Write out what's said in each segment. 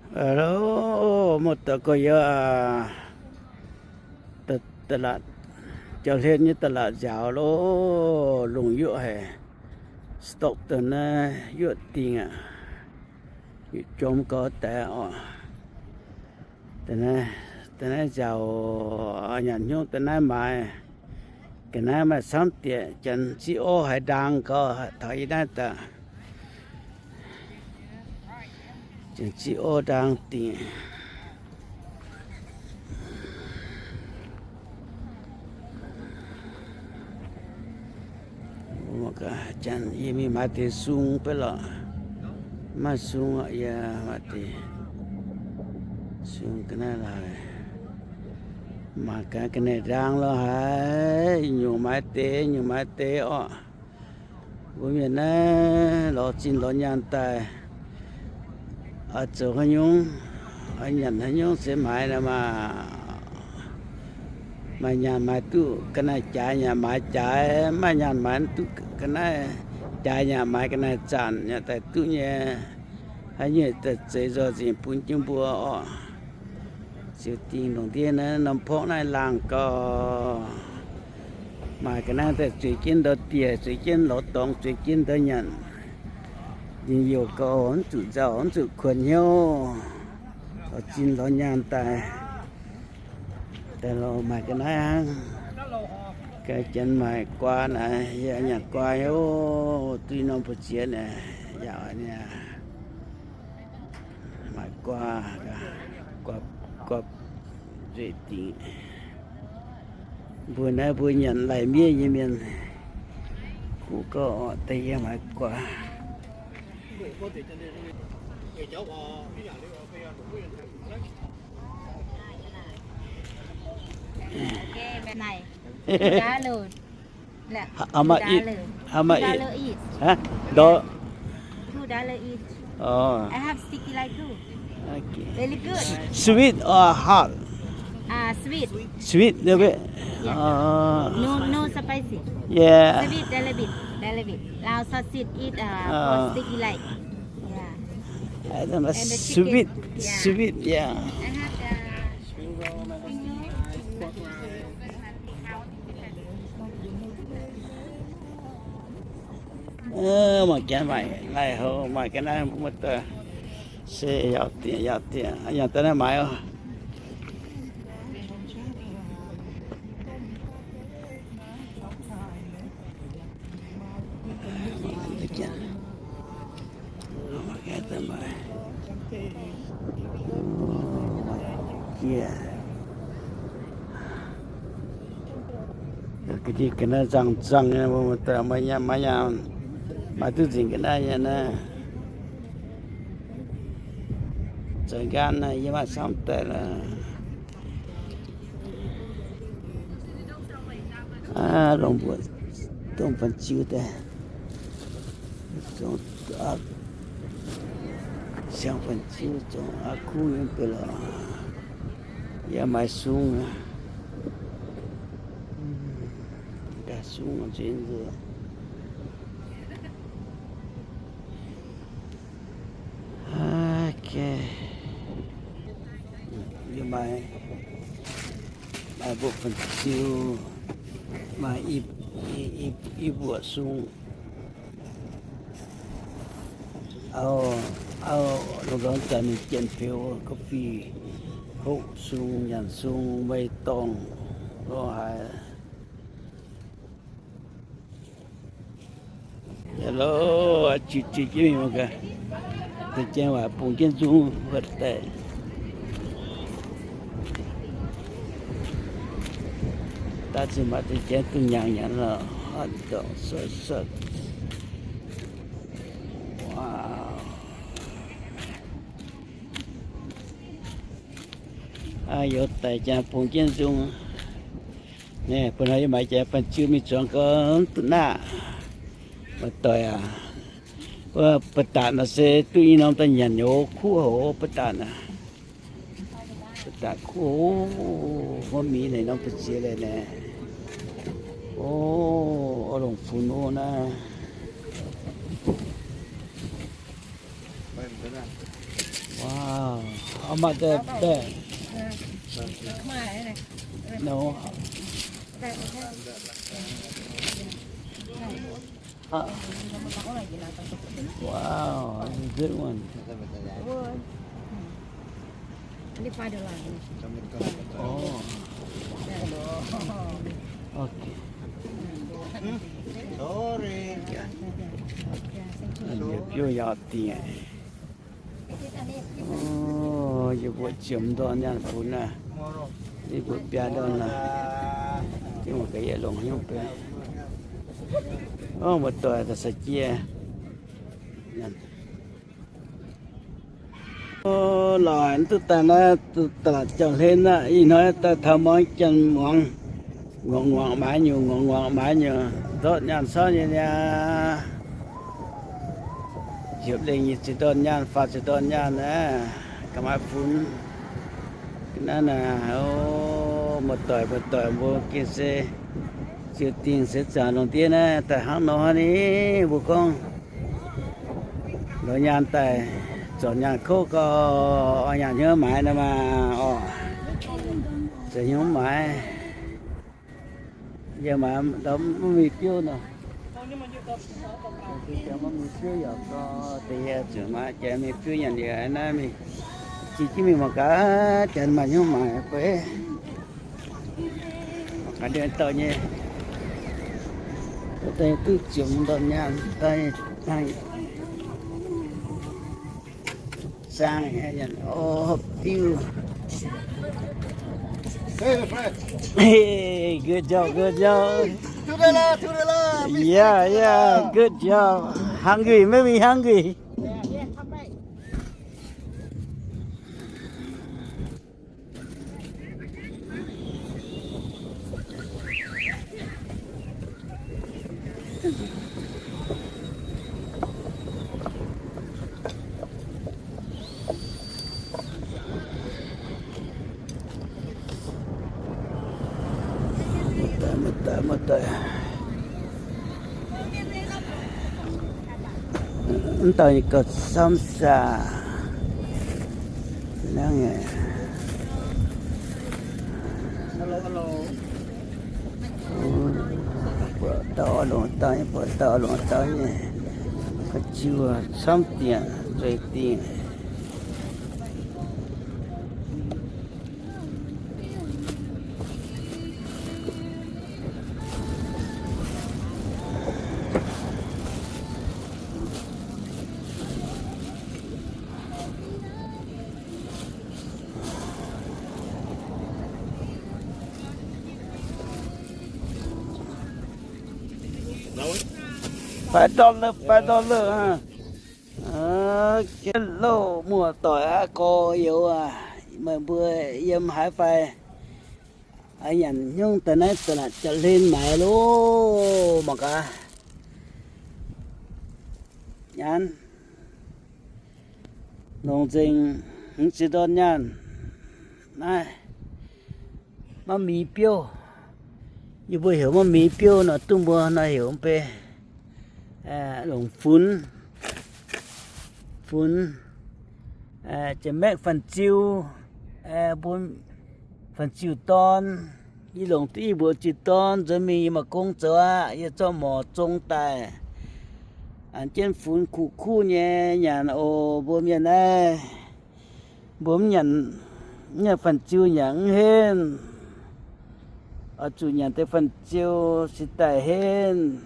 Hello, muoz-doic gorx-youz, jauv-hlen nyei da'latc nziaaux loh, lungh yuoqv haic, stoqv dongh naaiv yuoqv dingh aqv, yuoqv jomv gau daaih oc. Da'naaiv nziaaux nyanc hnyouv da'naaiv maaiz, ga'naaiv maaih camv dieqc, janx ziqv orv haiz ndaang gau, taux yie naaiv daaih. Janx ziqv orv ndaang dingc. Janx yie mingh maaiz deix sung beiv lorqc. Maaih sung oc, yie maaiz deix sung ga'naaiv laaix. Maaiz ga'naaiv ga'naaiv ndaang lorqc haic, nyungc maaiz deix, nyungc maaiz deix orqc. Mbuo mienh naaiv lorz zinh lorz nyaanh daaih, oix zoux haaix nyungc, oix nyanc haaix nyungc se maaiz nor maah. Maaih nyaanh maaiz duqv ga'naaiv jaaix, nyaanh maaiz jaaix, maaih nyaanh maaiz duqv ga'naaiv jaaix, nyaanh maaiz ga'naaiv zanc, nyaanh daaih duqv nyei. Haaix nyungc daaih zeix nzoih nzengc bun jienv mbuo orqc. Ziouc dingh longc ndiev naaiv norm porqv naaiv laangh gau. Maaih ga'naaiv daaih zueiz jienv ndau dieh, zueiz jienv lorz dorngx, zueiz jienv ndau nyanc. Ninh youh gau, mv zuqc nzauh, mv zuqc kuonx hnyouv. Lorz zinh lorz nyaanh daaih, daaih lorz maaih ga'naaiv hnangv. Ga'naaiv janx maaih guaa naaic, yie nyanc guaa hnyouv, duqv norm buoz ziex naaic, yaac oix niaa. Maaih guaa, guaa, guaa nzueic dingc. Mbuo naaiv mbuo nyanc lai miev nyei mienh, kuv gau orqc, da'yie maaih guaa. How much each? How much each? Huh? Dollar? Two dollar each. Oh. I have sticky rice too. Okay. Very good. Sweet or hot? Ah, sweet. Sweet, little bit. Yeah. Oh. No, no spicy. Yeah. Sweet, little bit, little bit. Lao sausage eat, uh, for sticky rice. Yeah. And the chicken. Sweet, yeah. Sweet, yeah. I have the Ơ, mangc gaax maaic lai-houx, maaih ga'naaiv mbuo muoz-doic se yaac dieqc, yaac dieqc, yaac daaih naaiv maaiz oc. Ga'naaiv nzangc-nzangc nyei, mbuo muoz-doic, maaih nyaanh, maaih nyaanh, maaih duqv nzengc ga'naaiv nyei naaiv. Zoux nqaanv naaiv yie maaih camv daaih lorqc. Aav, longc mbuoqc dongh fan-ziu daaih, siang fan-ziu zongc aqv kuv yiem beiv lorqc. Yaac maaih sung aqv. Daaih sung nzueic nzueic. Yie maaih, maaih mbuoqc fan-ziu, maaih i, i, i mbuoqc sung. Auv, auv longx-longx zanc ninh janx-fioux ga'fih, hopv sung, nyanc sung, mei-dorngh, lorz haaix. Yaac loh, jiu jiu jienv mingh mangc gaax, deix janx waac bungx jienv nzung wuov deix. Daaih zinh maaih deix janx duqv nyanc nyanc lorqc, hotdog, sausage. Wow. Aa, youz daic janx bungx jienv nzung. Naaiv bun haaix yie maaiz janx fan-ziu mingh zuangx gau, mv duqv naqv. Muoz-doic aac, wuov ba'datc nor se duqv i norm daaih nyanc nyei, kuv hoc ba'datc aac. Ba'datc kuv hoc, mv mingh naaiv norm ba'ziex leiz naaiv. O, oix longc funx o naaiv. Wow. Oh, my dad, dad. No. Ah. Wow, this is a good one. Oh. Okay. Sorry. Biouv yaac dingh. Yie mbuo ziemx ndorm nyaanh funx naaiv, yie mbuo biaa ndorm naaiv, yie mbuo ga'yietv longc hnyouv benx. Ov, muoz-doic daaih sai-jiex. Ov, lorz haic mv duqv daaih naaiv, daaih jauv-hlen aqv. Ih hnoi daaih taux muangx janx muangx, nguangc nguangc maaiz nyungc, nguangc nguangc maaiz nyungc, ndortv nyaanh camv nyei niaa. Ziepc lengh nyei ziex ndorn nyaanh, faah ziex ndorn nyaanh naaiv, ga'maaih funx. Ga'naaiv naaic, o, muoz-doic muoz-doic mbuo gengh se ziouc dingh seix zaangc lungh ndiev naaiv daaih hnangv nor ni. Mbuo gorngv lorz nyaanh daaih, zorc nyaanh kouv gau, oix nyaanh hnyouv maaiz nor maah, orqc, zorc hnyouv maaiz. Yie maaiz mv mingh biouv nor, mv mingh biouv yaac gau, deix yie zuqc maaiz janx mingh biouv nyanc liuz naaiv mingh jiex jienv mingh mangc gaax janx maaih hnyouv maaic fai. Mangc gaax ndiev dauh nyei, daaih duqv ziepc ndorn nyaanh daaih. Zaang, o, diuh. Hey, my friend. Hey, good job, good job. Today lah, today lah. Yeah, yeah, good job. Hungry, maybe hungry. Mv dauh nyei gauh camv saah. Buatc dauh longc dauh nyei, buatc dauh longc dauh nyei. Ga'jiuv camv dingc, nzueic dingc. Five dollar, five dollar, aa. Hello, muoz-doic aqv, gorx-youz aac, meih mbuo yiem haaix fai? Nyanc hnyouv daaih naaiv za'naaic jauv-hlen maaiz loh, mangc gaax. Nyanc longc nzengc hmz ziex ndorn nyaanh naaiv. Maiv mingh biouv. Yie mbuo heuc maiv mingh biouv nor, duqv mbuo nor heuc mv bei longc funx, funx, janx-maeqv fan-ziu, mbuo fan-ziu dorn. Yie longc duqv ih mbuox ziex dorn nzuonx mingh yie maaih gong zoux aqv. Yie zorqv morc zong daaih, an jienv funx kuv-kuv nyei nyanc oc. Mbuo mienh naaiv, mbuo mv nyanc, mv nyanc fan-ziu nyanc mv henv. Oix zuqc nyanc deix fan-ziu se daaih henv.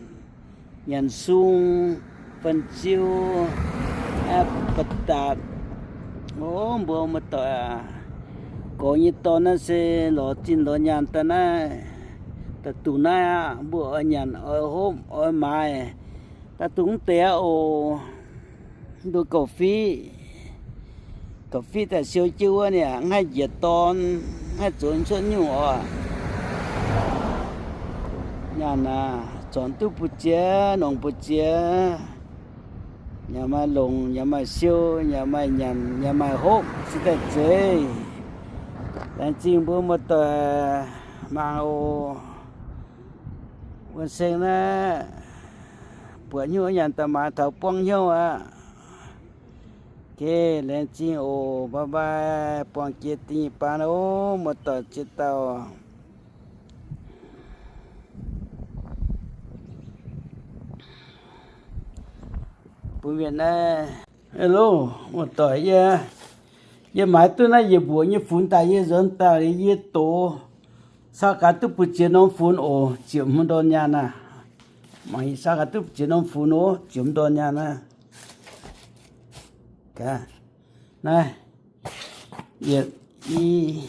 Nyanc sung fan-ziu, ba'datc. O, mbuo muoz-doic aac, gorx nyei dorn naaiv se lorz zinh lorz nyaanh daaih naaiv, da'duqv naaiv aqv, mbuo oix nyanc, oix hopv, oix maaiz. Da'duqv mv deix aqv oc. Mbuo gauh fiqv, gauh fiqv daaih siou jienv wuov ni, mv haih njiec dorn, mv haih zoux cuotv nyungc oc. Nyaanh aac, zornc duqv mbu'ziex, nongc mbu'ziex. Yaac maaih longc, yaac maaih siou, yaac maaih nyanc, yaac maaih hopv, se daaih zeiz. Laengz zingh mbuo muoz-doic mangc oc. Wuonh seng naaiv buatc hnyouv nyanc daaih maaiz taux buangv hnyouv aqv. Ok, laengz zingh oc, bye bye, buangh jiex dingh baan oc, muoz-doic ziex dauh. Bun mienh naaiv, hello, muoz-doic, yie, yie maaiz duqv naaiv yietc mbuoqc nyei funx daaih, yie nzuonx daaih liuz yie dox, sau gaax duqv buoz-ziex norm funx oc, ziepc hmz ndorn nyaanh aqv. Mangc yie sau gaax duqv buoz-ziex norm funx oc, ziepc hmz ndorn nyaanh aqv. Naaiv, yietc, i,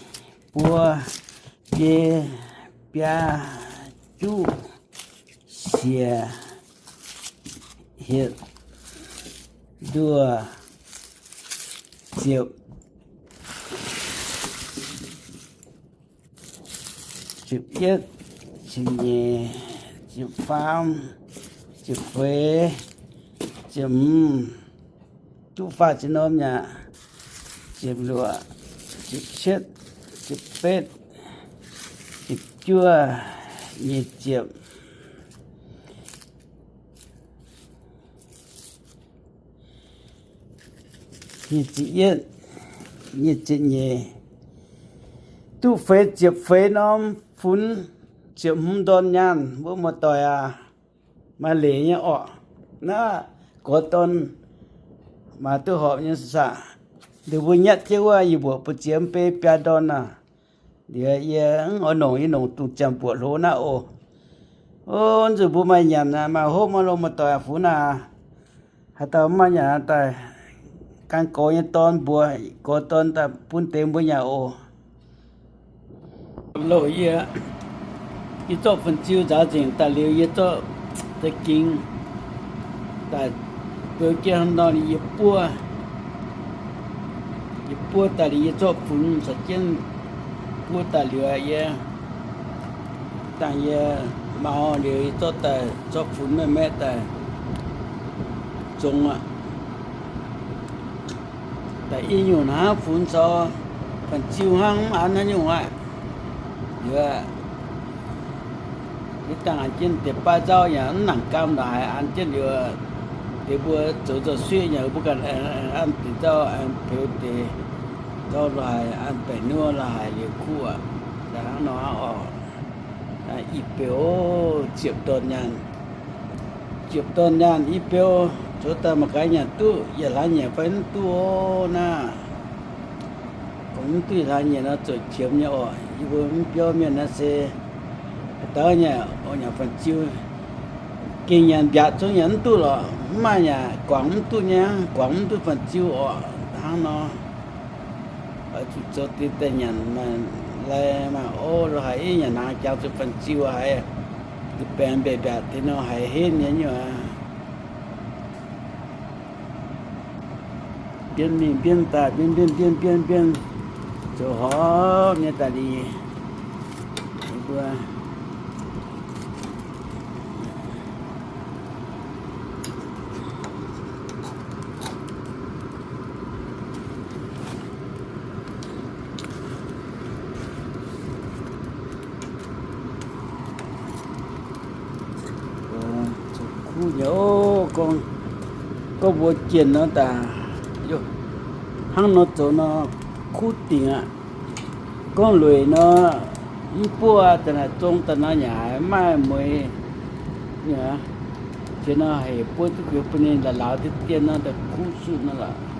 buo, biei, biaa, juqv, siec, hietc, nduoh, ziepc, ziepc yietv, ziepc nyeic, ziepc faam, ziepc feix, ziepc hmz, duqv faah ziepc norm nyei aqv. Ziepc luoqc, ziepc cietv, ziepc betv, ziepc juov, nyic ziepc, nyic ziepc yietv, nyic ziepc nyeic, duqv feix ziepc feix norm funx, ziepc hmz ndorn nyaanh, mbuo muoz-doic aac, maaih leiz nyei orqc. Naaiv gorx dorn maaih duqv horpc nyei saah. Ndeic mbuo nyatv jienv wuov yie mbuoqc buoz-ziex mv bei biaa ndorn aac. Liuz yie mv oix nongc, yie nongc dungz ziangh mbuoqc hlo naaiv oc. O, nzunc mbuo maaih nyanc aqv, maaih hopv maiv longx, muoz-doic aac, funx aac. Haaix dauh mv maaih nyanc daaih, gan gorx nyei dorn mbuox, gorx dorn daaih bun deix mbuo nyanc oc. Loz yie, yie zorqv fun-ziu nzaaux nzengc daaih liuz, yie zorqv za'gengh daaih beu jienv hnangv nor, yie buov, yie buov daaih liuz, yie zorqv funx caux jienv buov daaih liuz, yie dangh yie mau liuz, yie zorqv daaih, zorqv funx maeqv maeqv daaih zongx aqv. Daaih i nyungc hnangv funx caux fun-ziu hnangv, mv an haaix nyungc aqv. Liuz, yie dangh an jienv deix baav nzauv yaac mv nangc gaam ndongc haaix, an jienv liuz, deix mbuo zoux nzauh suiv yaac mbuo ganh an deix nzauv, an peux deix nzauv lorz haic, an baeqc nuov lorz haic liuz kuv aqv. Daaih hnangv nor oc. I beuv, ziepc dorn nyaanh, ziepc dorn nyaanh i beuv, zoux daaih mangc gaax nyanc duqv yietc hlaax nyieqc fai mv duqv oc naaiv. Gorngv mv duqv yietc hlaax nyieqc nor zoux qiemx nyei oc. Yie mbuo mv biouv mienh naaiv se haaix dauh nyanc oc, nyanc fun-ziu, gengh nyanc mbiaatc zungv nyanc mv duqv lorqc. Mv maaih nyanc guangc mv duqv nyei, guangc mv duqv fun-ziu oc. Hnangv nor, oix zuqc zoux deix daaih nyanc maaih lai maaih ov lorz haic, yie nyanc hnaangx jangx zuqc fun-ziu haiz, baengx mbiaatc mbiaatc deix nor haiz henv nyei nyuoqc. Mbienv mingh mbienv daaih, mbienv mbienv mbienv mbienv mbienv, zoux horpc nyei daaih liuz, mbuo kuv nyei oc. Gorngv, gorngv mbuo jienh nor daaih, hnangv nor zoux nor kuv dingc aqv. Gorngv lueic nor, mv buov daaih naaic zong daaih nor yaac haiz maaih mueiz nyei. Jiex nor hec buov duqv kuinx bun ninh lauz lauz deix dien nor daaih kuv suqv nor lorqc.